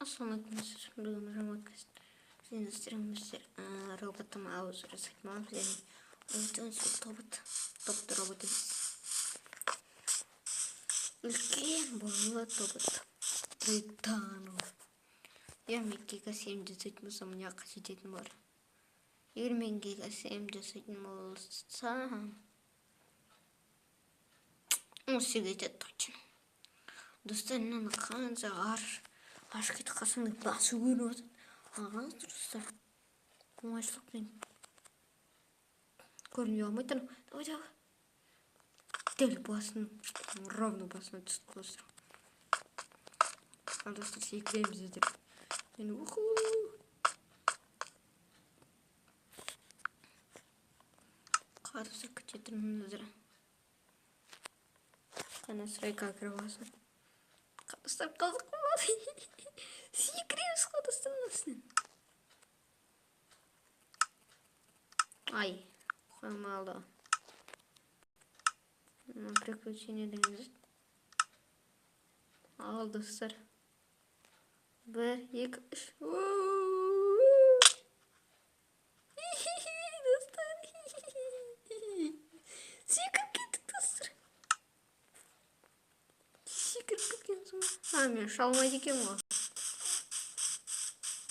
Ассалаумағалейкум, бүгін жаңа өткізді. Сіздер роботым ауыз жасайтын боламыз, яғни робот, тобот робот емес. Үлкен бойлы тобот. Британов. Егер мен Гига 7 жасайтын болсам, мына жаққа жететін бар. Егер мен Гига 7 жасайтын болсам, осы жерге жетеді точно. Достар, мынаны қанша аш кетіп қалсаң да басы көрініп жатады. Қараңыздар, достар. Оңайшылықпен көрінбей қалмай тұр. Давай, давай. Дәл басын, ровно басына түсті, достар. Ал, достар, секіреміз деп. Мен уху. Достар, күте тұрыңыздар. Қана стройка кіріп алсын. Достар, қызық болады. Секіреміз ғой, достар, мынасынан. Ай, қоймалды. Приключение деген зат. Ал, достар. 1, 2, 3. Достар. Секіріп кеттік, достар. Секіріп кеткенсің ғой. А, мен ұша алмайды екенмін ғой.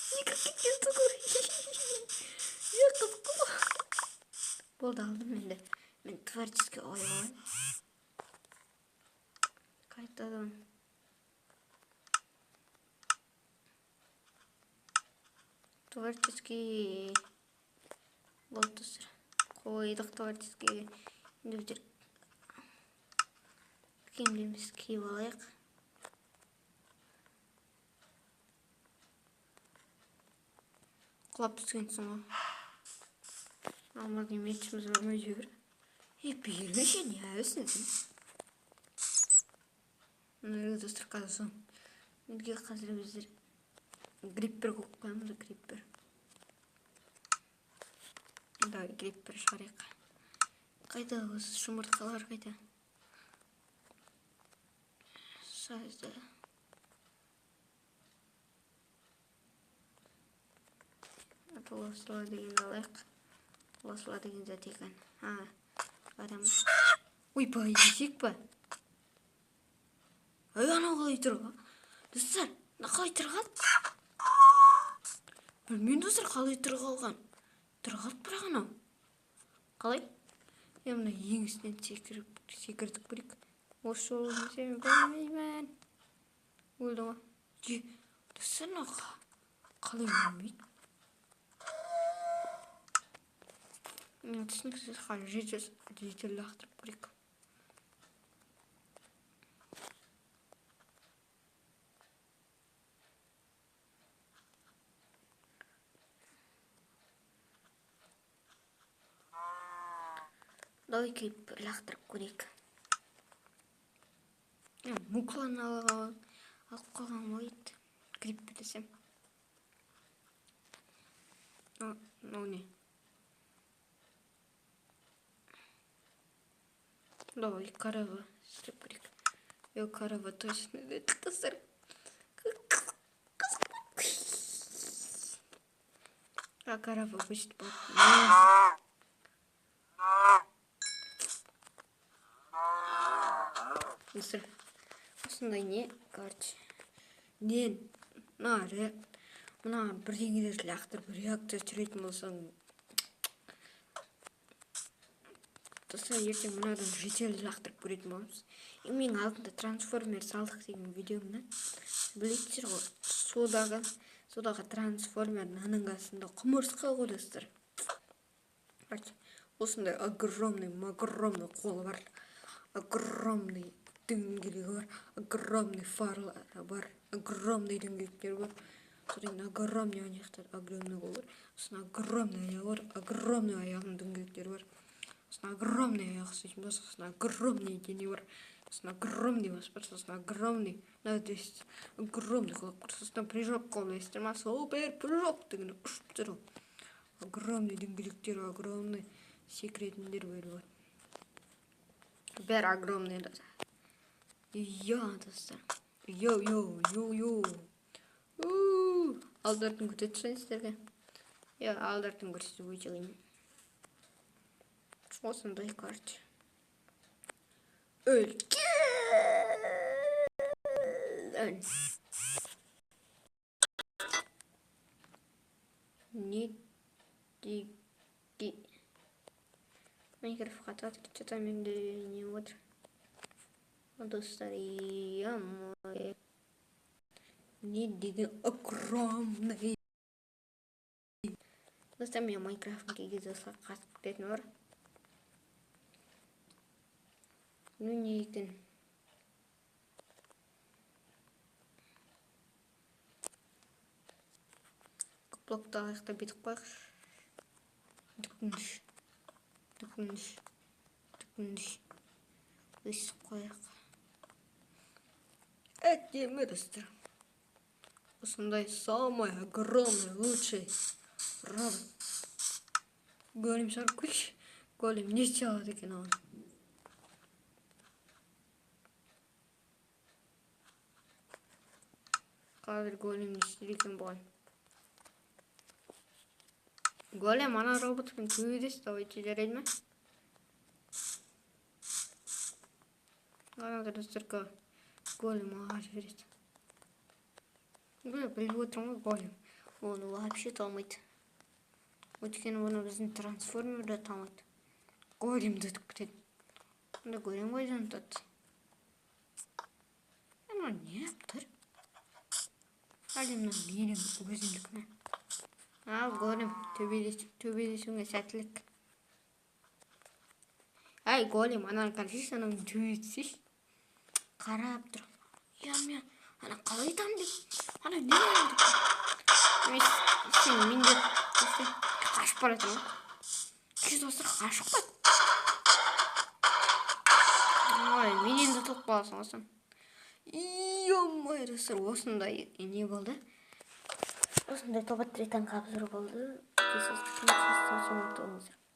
Секіріп кеткенсің ғой. Е, қызық қой. Болды, алдым енді. Мен творческий ой алайын. Қайтадан. Творческий болды, достар. Қойдық творческий. Енді біздер киімдерімізді киіп алайық. Құлап түскенсің ғой. Алмазный мечіміз бар ма жібер? Е, бермеші, не әуесің сен? Мына достар, қазір соң. Неге қазір біздер гриппер қойып қоямыз, гриппер. Давай, гриппер шығарайық. Қайда осы жұмыртқалар қайда? Сазды. Лосла деген алайық. Лосла деген зат екен. А, адам. Ойбай, есек па? Ай, анау қалай тұрған? Достар, мына қалай тұрған? Білмеймін, достар, қалай тұра қалған. Тұра қалды бірақ анау. Қалай? Е, мына ең үстінен секіртіп көрейік. Осы жолы мен білмеймін. Өлді ғой. Е, достар, мынау қалай өлмейді? Түсініксіз, қазір жедел лақтырып көрейік. Давай киіп лақтырып көрейік. Мукланы алып қалған ғой еді. Грипп десем. Мынау не? Давай, корова істеп көрейік. Е, корова точно деді, достар. А корова өстіп болады. Достар, осындай не, короче, не, мына бірдеңелерді лақтырып реакция түсіретін болсаң, достар, ертең мынадан жителді лақтырып көретін боламыз. И менің алдымда трансформер салдық деген видеомда білесіздер ғой, судағы трансформер мынаның қасында құмырсқа ғой, достар. Короче, осындай огромный, огромный қолы бар, огромный дөңгелегі бар, огромный фарлары бар, огромный дөңгелектері бар. Содан кейін огромный ана жақта огромный қол бар, сосын огромный аяғы бар, огромный аяғының дөңгелектері бар, сосын огромный аяқ істейтін болса, сосын огромный дене бар, сосын огромный бас бар, сосын огромный, мына то есть огромный құлақ бар, сосын прыжок қол білесіздер ма, супер прыжок деген ұшып тұр ол. Огромный дөңгелектер, огромный секіретіндер бәрі бар. Бәрі огромный. Йо, достар. Йо, йо, йо, йо. Алдыртын көрсетіп тастайын сіздерге. Иә, алдыртын көрсету өте қиын. Осындай карта. Үлкен. Не деген Майнкрафт қатып жатыр, что-то менде не отыр. Достар, ё-моё. Не деген огромный. Достар, мен Майнкрафттың кей кезде осылай қатып кететіні бар. Ну не екен. Блокты алайық та бүйтіп қояйықшы. Дүкініш. Дүкініш. Дүкініш. Өйстіп қояйық. Әдемі, достар. Осындай самый огромный, лучший робот. Голем шығарып көрейікші. Голем не істей алады екен оған? Қазір голем не істейді екен бұған? Голем ана роботпен төбелес, давайте, жарайды ма? Қараңдар, достар, голем ағаш жібереді. Біліп отырмын ғой, голем оны вообще талмайды. Өйткені оны біздің трансформер де талмайды. Големді ұтып кетеді. Онда голем қайдан ұтады? Анау не тұр? Әлде мынау менің өзімдікі ме? Ал, голем, төбелесуіңе сәттілік. Әй, голем, ананы қарасайшы, ананы төбелессейші. Қарап тұр. Я, мен ана қалай айтамын деп. Ана не деп. Мен сен мен деп қашып бара жатырмын. Кеше, достар, қашып қойды. Ой, менен де ұтылып қаласың ғой сен. Ё-моё, достар, осындай не болды. Осындай тобот тританға обзор болды. Келесі.